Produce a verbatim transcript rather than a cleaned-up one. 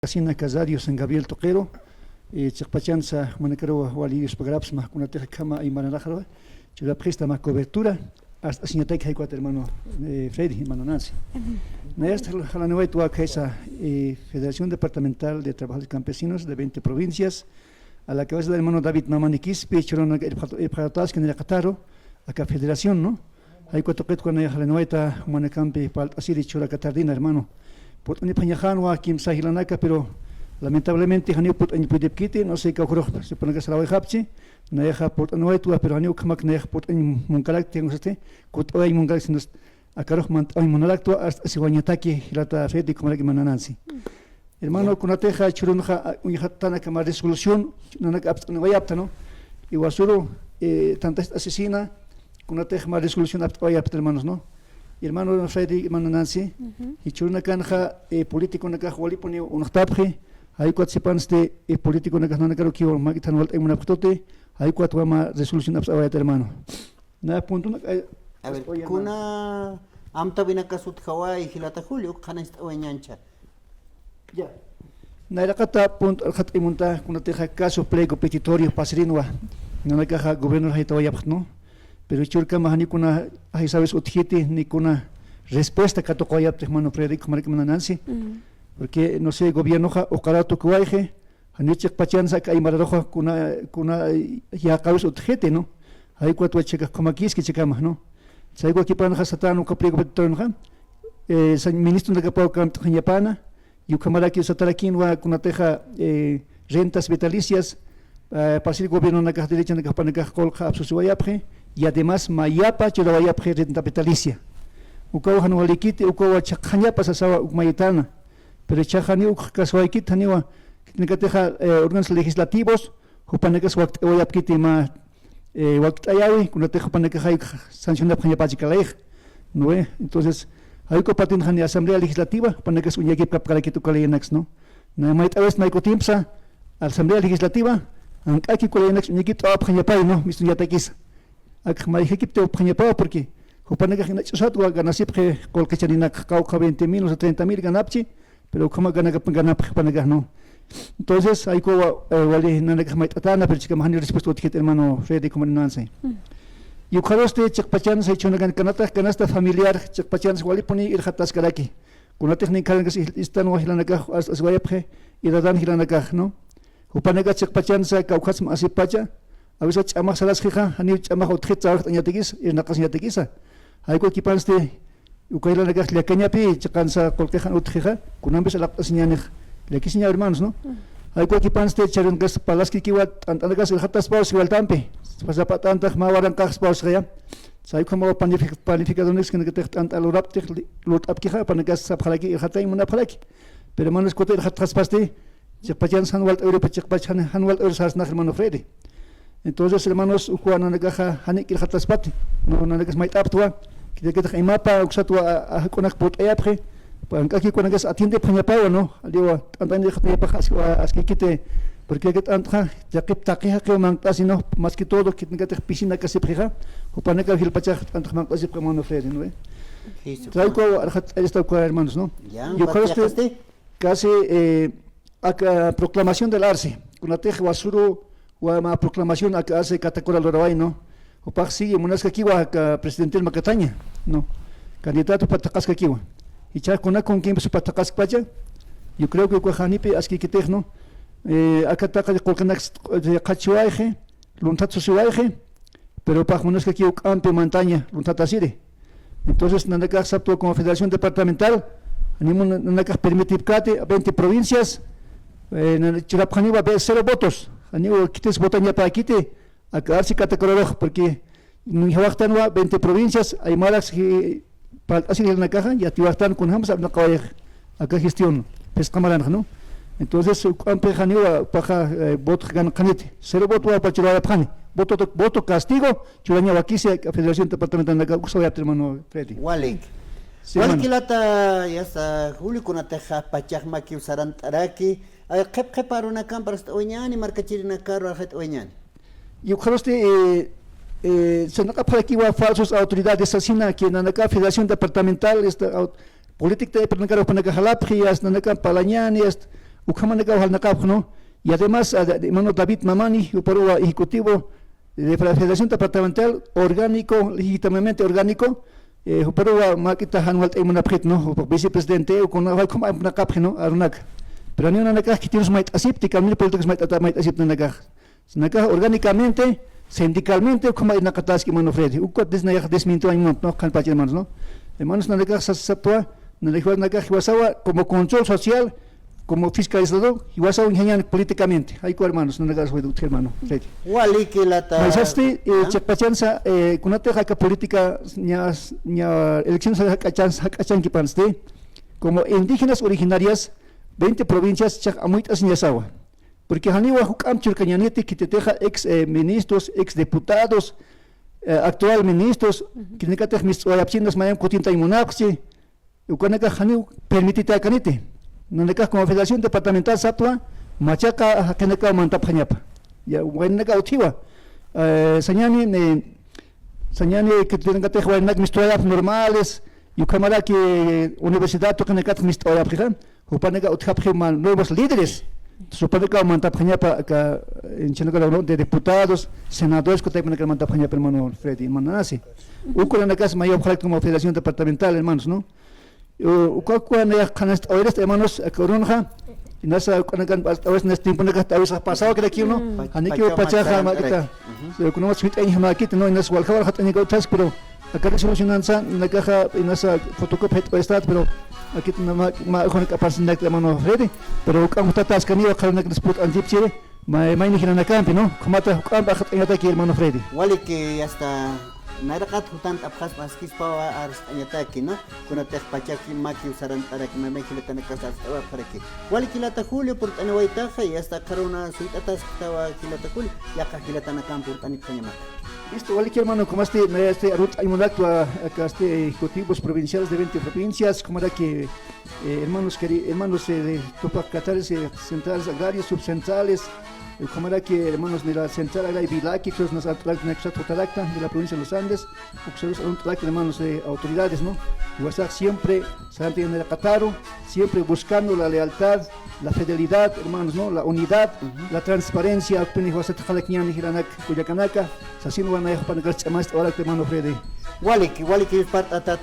Asina ka Radio San Gabriel tuqiru, eh, chiqpachansa manakaruw wali yuspagarapxsma, kunatix akhama aymaranakaru churapxista mä cobertura, hasta asiñataki jaykuwat hermano, eh, Freddy, hermano Nancy. Nayast jal-, jalaniwaytwa khaysa, eh, Federación Departamental de Trabajadores Campesinos de veinte provincias, a la cabeza del hermano David Mamani Quispe, churana irpxat-, irpxataski niraqataru, aka federación, ¿no? Jaykuwa tuqit kunay jalaniwayta jumanakampi parlt'asiri churaka tardina, hermano. Purt'anipxañaxänwa kimsa jilanaka, pero lamentablemente janiw purt'añ pudipkiti, no sé, kawkharux sipanaka sarawayxapchi, nayaxa purt'aniwaytwa, pero janiw ukhamak nayax purt'añ munkarakti, no sé, kut'away munkarakti, no sé, akarux mant'awañ munaraktwa, hasta siwañataki jilata Freddy, kumaraki mana Nancy. Hermano, ya, kunatixa chhurunxa, a, uñjatana kama resolución, nanak apst'anwayapta, ¿no? Iwasuru, eh, tantast'asisina, kunatix mä resolución apst'awayapta, hermanos, ¿no? Hermano Freddy, hermano Nancy, ujú, y chhurunakanxa, eh, políticonakax walipuni uñxtapxi, jaykuwat sipansti, eh, políticonakax nanakarukiw mak'it jan walt'añ munapxtuti, jaykuwatwa mä resolución apst'awayat, hermano. Nä puntunak, ay, a ver, oye, kuna amtawinakas utjaway, jilata Julio, uk qhanañcht'awayañancha. Ya. Nayraqata punto arxat'ay munta, kunatixa caso pliego petitorio pasirinwa, nanakaxa gobierno jaytawayapxtnu. Pero churkama jani kuna jaysawis utjiti, ni kuna respuesta katuqawayapti, hermano Frederico, marka mana Nancy. Mm. Porque, no sé, gobiernoxa uqarat tukuwayxi, jani chiqpachansa aka aymararuxa kuna, kuna, eh, yäqawis utjiti, ¿no? Jaykuwatwa chhika qhamakiski chhikama, ¿no? Chaykuwa kipanxa satan uka pliego petitorio, eh, sa-, ministronakapaw kamt'xañapana, y ukhamarakiw satarakinwa kunatixa, eh, rentas vitalicias, eh, pasir gobiernonakax derechonakax jupanakax qullqa apsusiwayapxi, y además mä yapa churawayapxi renta vitalicia. Ukaw jan walikiti, ukaw chhaqxañapa sasawa uk mayt'ana. Pero jichhax janiw uk kaswaykit, janiwa, khitinakatixa, eh, órganos legislativos, jupanakas wakt'awayapkiti mä, eh, wakt'ayawi, kunatix jupanakax jay sancionapxañapachi kalayx, ¿no ve? Entonces, jaykuwa patin jani Asamblea Legislativa, jupanakas uñakipkapkarakit uka leyenaks, ¿no? Na mayt'awis may kutimpsa, Asamblea Legislativa, jank'aki uka leyenaks uñakipt'awapxañapay, ¿no? Mist'uñatakisa. Ak mayjikipt'awapxañapawa, porque jupanakax ina ch'usatwa ganasipxi qullqichaninak, qawqha veinte mil, no sé, treinta mil ganapchi, pero ukhama ganaka-, ganapxi jupanakax, ¿no? Entonces, jaykuwa, eh, wali nanakax mayt'atana, pero chhikama jani respuesta utjit, hermano Freddy, como Nancy. Mm. Y ukharusti chiqpachansa jichhürunakan kanatax canasta familiar, chiqpachansa walipuni irxataskaraki. Kunatix ninkharankas is-, istanwa jilanakax, as-, aswayapxi, edadan jilanakax, ¿no? Jupanakax chiqpachansa kawkhatsma asippacha, a veces ch'amax sarasxixa, janiw ch'amax utjit, ch'amax utjit, irnaqasiñatakisa. Jaykuwa kipansti, uka jilanakax llakañapi, chiqansa qullqix jan utjixa, kunampis alaqt'asiñänix, llakisiñaw, hermanos, ¿no? Jaykuwa kipansti, chhürunakas parlaskikiwa, t'ant'anakas irxataspaw siwaltampi, sapa t'antax mä waranqaxspaw sixaya. Jaykuwa mä planifi-, planificadorniks kunakatix t'ant'a luraptix, li-, lurt'apkixa, jupanakax sapxaraki, irxatañ munapxaraki. Pero hermanos, kuta irxatxaspasti, chiqpachansa jan walt'äwirupi, chiqpach jan, jan walt'äwir sarsnax, hermano Freddy. Entonces, hermanos, ukwa nanakaxa janik irxataspati, ¿no? Nanakas mayt'aptwa, khitinakatix imapa uksatwa, a, a, jak'unak purt'ayapxi, jank'aki ukanakas atiendepxañapawa, ¿no? Aliwa, t'ant'an irxatañapax aski-, a, askikiti, porque aka t'antxa, yaqhip taqi jaqiw manq't'asi, ¿no? Más que todo, khitinakatix piscina kasipxixa, jupanakaw jilpachax t'antx manq't'asipxi, hermano Freddy, ¿no ve? Listo. Trayco arxat, ahí está, hermanos, ¿no? Ya, y ukharusti, casi, eh, aka proclamación del arce. Kunatix wasuru, wa mä proclamación aka arce Catacora luraway, ¿no? Jupax sigue munaskakiwa aka presidente Macataña, ¿no? Candidato pata thaqaskakiwa. Jichhax kuna kunkimpi supa thaqaskpacha, yo creo que uka janipi askikitix, ¿no? Eh, aka taqa qullqinaks, eh, qhachwayxi, lunthat susiwayxi, pero jupax munaskakiw k'ampi mantaña lunthatasiri. Entonces, nanakax saptwa como federación departamental, janiw mun-, nanakax permitipkati, veinte provincias, eh, nana-, churapxaniwa ve-, cero votos, janiw khitis votañapäkiti, aka arce Catacorarux, porque nuñjawaxtanwa veinte provincias, aymaraks, eh, parlt'asir jilanakaxa, yatiwaxtan kunjams apnaqawayix aka gestión, phisqa maranxa, ¿no? Entonces, k'ampi janiwa, jupaxa, eh, voto ganqaniti. Cero voto wa pachurayapxani. Voto, voto castigo, churaña wakisi, aka Federación Departamental naka uksawayapti, hermano Freddy. Walik. Sí, walik, hermano. Jilata, ya está, Julio, kunatixa pachax makiw sarant'araki, ay, qhip qhip arunakampi arst'awayañäni, markachirinakaru arst'awayañäni. Y ukharusti, eh, eh, sarnaqapxarakiwa falsos autoridades, asina que nanaka Federación Departamental, esta, au-, política de Pernacara jupanaka jalapxi, hasta nanaka parlañäni, hasta Ukhamanakaw jalnaqapxnu. Y además, a, hermano David Mamani, juparuwa ejecutivo de la Federación Departamental Orgánico, legítimamente orgánico, eh, juparuwa mak'ita jan walt'ay munapxit, ¿no? Jupa vicepresidente, ukuna, ukham apnaqapxi, ¿no? Arunaka. Pero ni nanakax khitirus mayt'asipti, cambio políticos mayt'ata, mayt'asipti nanakax. Nanakax orgánicamente, sindicalmente, ukhama irnaqataski, hermano Freddy. Ukat desnayax desmintiwañ munapxi, ¿no? Qhanpach, hermanos, ¿no? Hermanos, nanakax sas-, sapwa, nanakax jiwasawa, como control social, como fiscalizador, jiwasawa ñañan políticamente. Jayku, hermanos, nanakax fue, hermano Freddy. Wali jilata. Maysasti, eh, ¿ah? Chiqpachansa, eh, kunatix aka política, ña, ña elecciones jak'achansa, jak'achankipansti, como indígenas originarias, veinte provincias, chiqa amuyt'asiñasawa. Porque janiwa juk'amp churkañaniti, khititixa ex, eh, ministros, ex diputados, eh, actual ministros, ujú, khitinakatix mist'awayapchinas mayamp kutintañ munapxchi, ukanakax janiw permititäkaniti. Nanakax como Federación Departamental saptwa, machaqa jaqinakaw mantapxañapa. Ya, waynanakaw utjiwa. Eh, sañani, eh, sañani khitinakatix waynanak mist'awayap normales, y ukhamaraki universidad tuqinakatix mist'awayapxixa. Jupanakaw utjapxi mä nuevos líderes. Jupanakaw mantapxañapa aka, eh, hinchhanakaru, ¿no? De diputados, senadores, kutaypanakar mantapxañapa, hermano Freddy, hermano Nanasi. Uka urunakasa mayapxarakta como Federación Departamental, hermanos, ¿no? U-, uka, uka nayax qhanast'awayirista, hermanos, aka urunxa, inasa ukanakan b'ast'awayirista, inas tiemponakax t'awisa pasawakirakiw, ¿no? Mm. Janikiw pachaxa, pachaxa, pachaxa, mak'ita. Ujú. Ukunamasa jit'añjamäkiti, ¿no? Inas walja walja jat'añakaw utjaski, pero aka resolucionansa, nanakaxa, inasa fotocopia jit'awayistati, pero akit na mä, mä ukhana k'apansinakta, hermano Freddy, pero juk'amp jutataskaniwa, qhananak disput'ankipchiri, may, mayni jilanakampi, ¿no? Ukhamata juk'amp jat'añataki, hermano Freddy. Waliki, hasta nayraqat jutant'apxaspa, askispawa arst'añataki, ¿no? Kunatix pachaki makiw sarant'araki, may, may jilatanakas arst'awapxaraki. Waliki jilata Julio purt'aniwaytaxa, y hasta qharuna suyt'atasktawa jilata Julio, yaqha jilatanakamp purt'anipxañamata. Listo, waliki hermano, como este, este, arunt'añ munaktwa, acá este, ejecutivos provinciales de veinte provincias, como era que, eh, hermanos queri-, hermanos, eh, de Tupac Catales, eh, centrales agrarias, subcentrales, eh, como era que hermanos de la central agraria Vilaki, que nos han traído una cosa totalacta de la provincia de los Andes, uksarus arunt'arak, hermanos, eh, autoridades, ¿no? Jiwasax siempre, Santiago Niraqataru, siempre buscando la lealtad, la fidelidad, hermanos, ¿no? La unidad, ujú, la transparencia, ukpini jiwasat qhalakiñäni jilanak kullakanaka, sasinwa nayax jupanakar ch'amast'awarakta, hermano Freddy. Waliki, waliki, partatat,